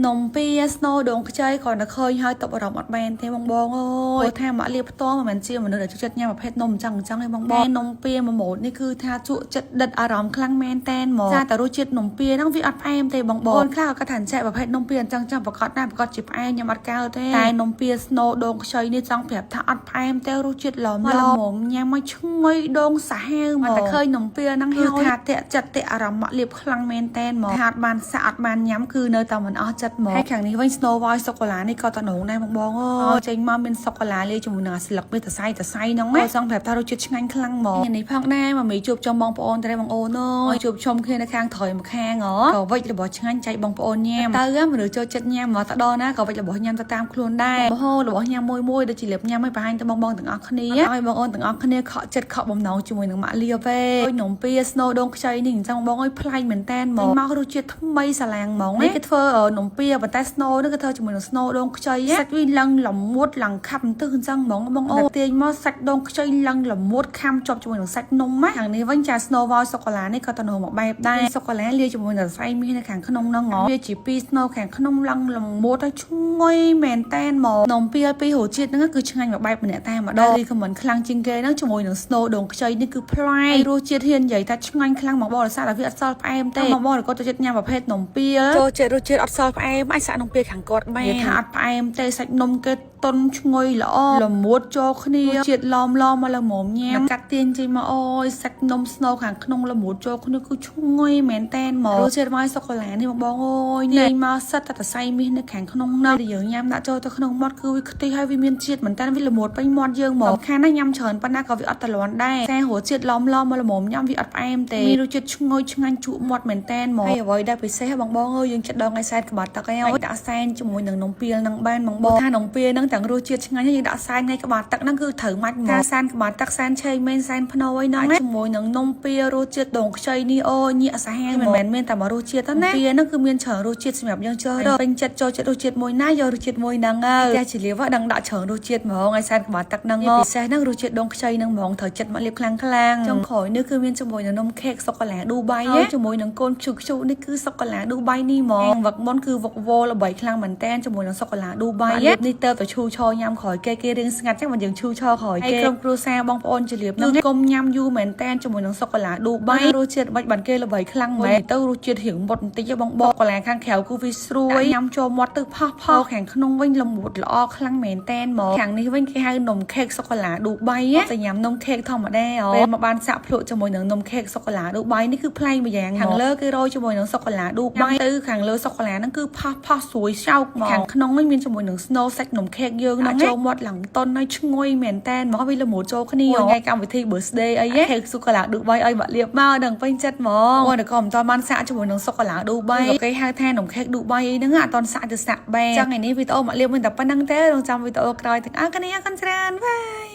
នំពៀ snow ដងខ្ចីគ្រាន់តែឃើញហើយតបអារម្មណ៍អត់បានទេបងបងអើយព្រោះថាម៉ាក់លាបផ្ទាល់មិនមែនជាមនុស្សដែលចូលចិត្តញ៉ាំប្រភេទនំអញ្ចឹងអញ្ចឹងឯងបងបងនំពៀមួយម៉ូតនេះគឺថាជក់ចិត្តដិតអារម្មណ៍ខ្លាំងមែនតែនហ្មងចាតែរសជាតិនំពៀហ្នឹងវាអត់ផ្អែមទេបងបងខ្លះក៏គាត់ថាអញ្ចេះប្រភេទនំពៀអញ្ចឹងចឹងប្រកាសណាស់ប្រកាសជាផ្អែមញ៉ាំអត់កើទេតែនំពៀ snow ដងខ្ចីនេះចង់ប្រាប់ថាអត់ផ្អែមទេរសជាតិឡមឡមញ៉ាំមកឈ្ងុយដងសាហាវហ្មងតែឃើញនំពៀហ្នឹងហើយថាតាក់ចិត្តតាក់អារម្មណ៍ម៉ាក់លាបខ្លាំងមែនតែនហ្មងថាអត់បានសាក់អត់បានញ៉ាំគឺនៅតែមិនអស់ចិត្តហ្មងហើយខាងនេះវិញ Snow White សូកូឡានេះក៏តំណងដែរបងបងអើយចេញមកមានសូកូឡាលាយជាមួយនឹងអាស្លឹកវាតសៃតសៃហ្នឹងណាចង់ប្រាប់ថារសជាតិឆ្ងាញ់ខ្លាំងហ្មងនេះផងដែរមកមីជួបចំបងប្អូនតែបងអូនអើយជួបជុំគ្នានៅខាងក្រោយម្ខាងហ៎ក៏វិចរបស់ឆ្ងាញ់ចែកបងប្អូនញ៉ាំទៅមនុស្សចូលចិត្តញ៉ាំមកទៅដល់ណាក៏វិចរបស់ញ៉ាំទៅតាមខ្លួនដែរមហូរបស់ញ៉ាំមួយមួយដូចជាលាបញ៉ាំឲ្យបង្ហាញទៅបងបងទាំងអស់គ្នាឲ្យបងអូនទាំងអស់គ្នាខកចិត្តខកបំណងជាមួយនឹងម៉ាក់លាវេនំពៀ Snow ដងខ្ចីនេះអញ្ចឹងបងអើយប្លែកមែនតែនហ្មងមករសជាតិថ្មីសាឡាងហ្មងនេះគេធ្វើនំពៀប៉ុន្តែ Snow នេះគេធ្វើជាមួយនឹង Snow ដងខ្ចីសាច់វាឡើងល្មួតឡើងខាប់ទឹះអញ្ចឹងហ្មងបងអូនទាញមកសាច់ដងខ្ចីឡើងល្មួតខាំជាប់ជាមួយនឹងសាច់នំណាខាងនេះវិញចា Snow White សូកូឡានេះក៏តំណមកបែបដែរសូកូឡាលាយជាមួយនឹងសរសៃមាសនៅខាងក្នុងហ្នឹងហ៎វាជាពីរ Snow ខាងក្នុងឡើងល្មួតហើយឈ្ងុយមែនតែនហ្មងនំពៀពីររសជាតិហ្នឹងគឺឆ្ងាញ់មួយបែបម្នាក់តែម្ដង recommend ខ្លាំងជាងគេហ្នឹងជាមួយនឹង Snow ដងខ្ចីនេះគឺប្លែករសជាតិហ៊ាននិយាយថាឆ្ងាញ់ខ្លាំងមកបរិស័ទតែវាអត់សល់ផ្អែមទេមកបរិគាត់ចូលចិត្តញ៉ាំប្រភេទនំពៀចូលចិត្តរសជាតិអត់សល់ផ្អែមអាចសាក់នំពៀខាងគាត់បានថាអត់ផ្អែមទេសាច់នំគេតុនឈ្ងុយល្អល្មួតចូលគ្នាជាតិឡមឡមមកល្មមញ៉ាំកាត់ទាញចេញមកអូយសាច់នំ snow ខាងក្នុងល្មួតចូលគ្នាគឺឈ្ងុយមែនតែនហ្មងរសជាតិមកសូកូឡានេះបងបងអូយញ៉ាំមកសិតតែសរសៃមាសនៅខាងក្នុងហ្នឹងយើងញ៉ាំដាក់ចូលទៅក្នុងមាត់គឺវាខ្ទិះហើយវាមានជាតិមែនតែនវាល្មួតពេញមាត់យើងហ្មងសំខាន់ណាស់ញ៉ាំច្រើនប៉ុណ្ណាក៏វាអត់តលាន់ដែរតែរសជាតិឡមឡមមកល្មមញ៉ាំវាអត់ផ្អែមទេមានរសជាតិឈ្ងុយឆ្ងាញ់ជក់មាត់មែនតែនហ្មងហើយអ្វីដែលពិសេសបងបងអើយយើងចិត្តដល់ថ្ងៃសែនក្បាលទឹកឯងដាក់សែនជាមួយនឹងនំពៀលនឹងបានបងបងថានំពៀលនឹងទាំងរសជាតិឆ្ងាញ់យើងដាក់សែនថ្ងៃក្បាលទឹកហ្នឹងគឺត្រូវម៉ាច់ហ្មងការសែនក្បាលទឹកសែនឆេងមែនសែនភ្នោអីហ្នឹងជាមួយនឹងនំពៀរសជាតិដងខ្ចីនេះអូញាក់សាហាវមិនមែនមានតែមួយរសជាតិទេណាពៀហ្នឹងគឺមានច្រើនរសជាតិសម្រាប់យើងជ្រើសរើសពេញចិត្តចូលចិត្តរសជាតិមួយណាយករសជាតិមួយហ្នឹងហើយតែជាលាវដឹងដាក់ច្រើនរសជាតិហ្មងឲ្យសែនក្បាលទឹកហ្នឹងពិសេសហ្នឹងរសជាតិដងខ្ចីហ្នឹងហ្មងត្រូវចិត្តមកលាបខ្លាំងខ្លាំងចុងក្រោយនេះគឺមានជាមួយនឹងនំខេកសូកូឡាឌូបៃជាមួយនឹងកូនខ្ជុខ្ជុនេះគឺសូកូឡាឌូបៃនេះហ្មងវឹកមុនគឺវឹកវល្បីខ្លាំងមែនតែនជាមួយនឹងសូកូឡាឌូបៃនេះទៅទៅឈូឆញ៉ាំក្រោយគេគេរៀងស្ងាត់ចឹងមិនយើងឈូឆក្រោយគេក្រុមគ្រួសារបងប្អូនជាលាបហ្នឹងគុំញ៉ាំយូរមែនតែនជាមួយនឹងសូកូឡាឌូបៃរសជាតិបាច់បានគេល្បីខ្លាំងមែនទៅរសជាតិរៀងមុតបន្តិចបងបងសូកូឡាខាងក្រៅគឺវាស្រួយញ៉ាំចូលមាត់ទៅផោះផោះខាងក្នុងវិញល្មួតល្អខ្លាំងមែនតែនហ្មងខាងនេះវិញគេហៅនំខេកសូកូឡាឌូបៃតែញ៉ាំនំខេកធម្មតាពេលមកបានសាក់ភ្លក់ជាមួយនឹងនំខេកសូកូឡាឌូបៃនេះគឺប្លែកម្យ៉ាងខាងលើគេរោយជាមួយនឹងសូកូឡាឌូបៃទៅខាងលើសូកូឡាហ្នឹងគឺផោះផោះស្រួយសោកមកខាងក្នុងវិញមានជាមួយនឹង snow សាច់នំខេកយើងហ្នឹងចូលមាត់ឡើងតុនហើយឈ្ងុយមែនតែនមកវាល្មួតចូលគ្នាថ្ងៃកម្មវិធី birthday អីខេកសូកូឡាឌូបៃឲ្យបាក់លៀបមកដឹងពេញចិត្តហ្មងអូតែក៏មិនតាន់បានសាក់ជាមួយនឹងសូកូឡាឌូបៃគេហៅថានំខេកឌូបៃអីហ្នឹងអត់តាន់សាក់ទៅសាក់បែចឹងថ្ងៃនេះវីដេអូមកលៀបមានតែប៉ុណ្្នឹងទេរងចាំវីដេអូក្រោយទាំងអស់គ្នាអរគុណច្រើន bye.